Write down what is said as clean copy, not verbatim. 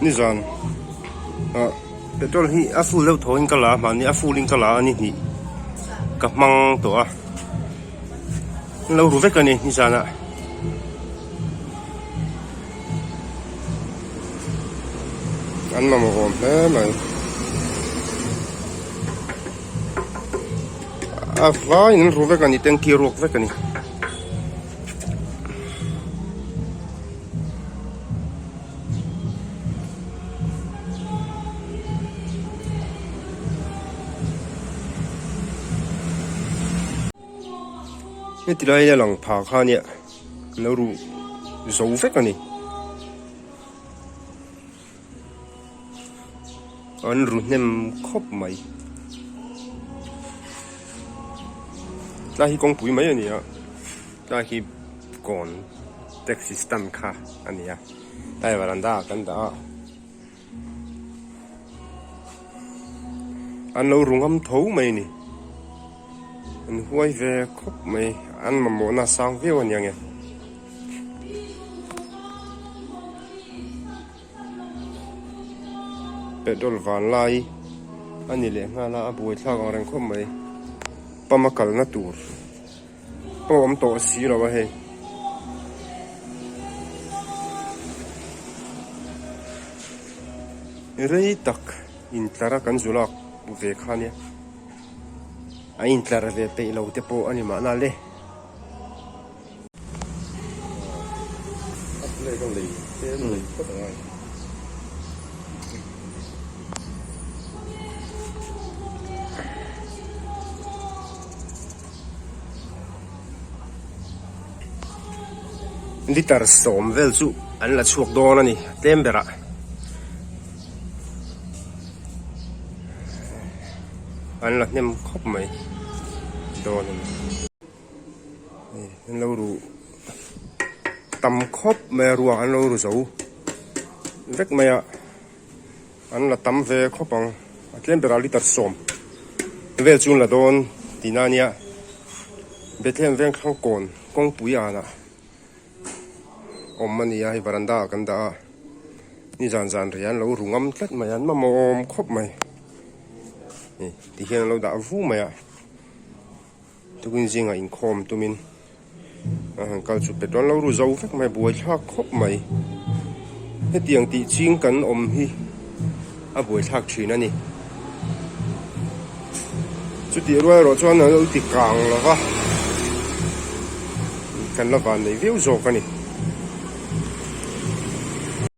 Nizan ah petrol hi a full deuh thaw in ka la a mahni a full in ka la a ni hnih ka hmang tawh a an lo ru vek a ni nizan ah. An mamawh awm hle mai. A vaiin an ru vek a ni tanky ruak vek a ni. Heti lai a lang pha kha nia an lo ru zo vek a ni. An ru hnem khawp mai. Tlai hi kawngpui mai a ni a, tlai hi kawn taxi stand kha a ni a, tlai varanda ah kan dah a. An lo ru ngam tho mai a ni. An huai ve khawp mai, an mamawhna a sang viau a nia nge. Petrol van lai a ni leh nghal a, a buai thlak ang reng khawp mai. Pump a kalna tur pawh a awm tawh si lo a hei. Rei tak intlar a kan zu lak ve kha nia, a intlar ve peih lo te pawh a ni mahna le. Liter sawm vel chu an la chhuak dawn a ni tlem berah an la hnem khawp mai dawn a ni. An lo ru tam khawp mai a ruak an lo ru zo vek mai a an la tam ve khawp ang a tlem berah liter sawm vel chu an la dawn tihna a nia Bethlehem veng thlang kawn kawngpui anah awm a ni a hei varanda ah kan dah a nizan zan rei an lo ru ngam tlat mai a an mamawh awm khawp mai tihian an lo dah vu mai a. Tukin zingah inkhawm tumin a han kal chu petrol lo ru zo vek mai buai thlak khawp mai. Hetiang tih ching kan awm hi a buai thlak thin a ni. Chutih rual erawh chuan an lo ti kang lo va, kan la van nei viau zawk a ni.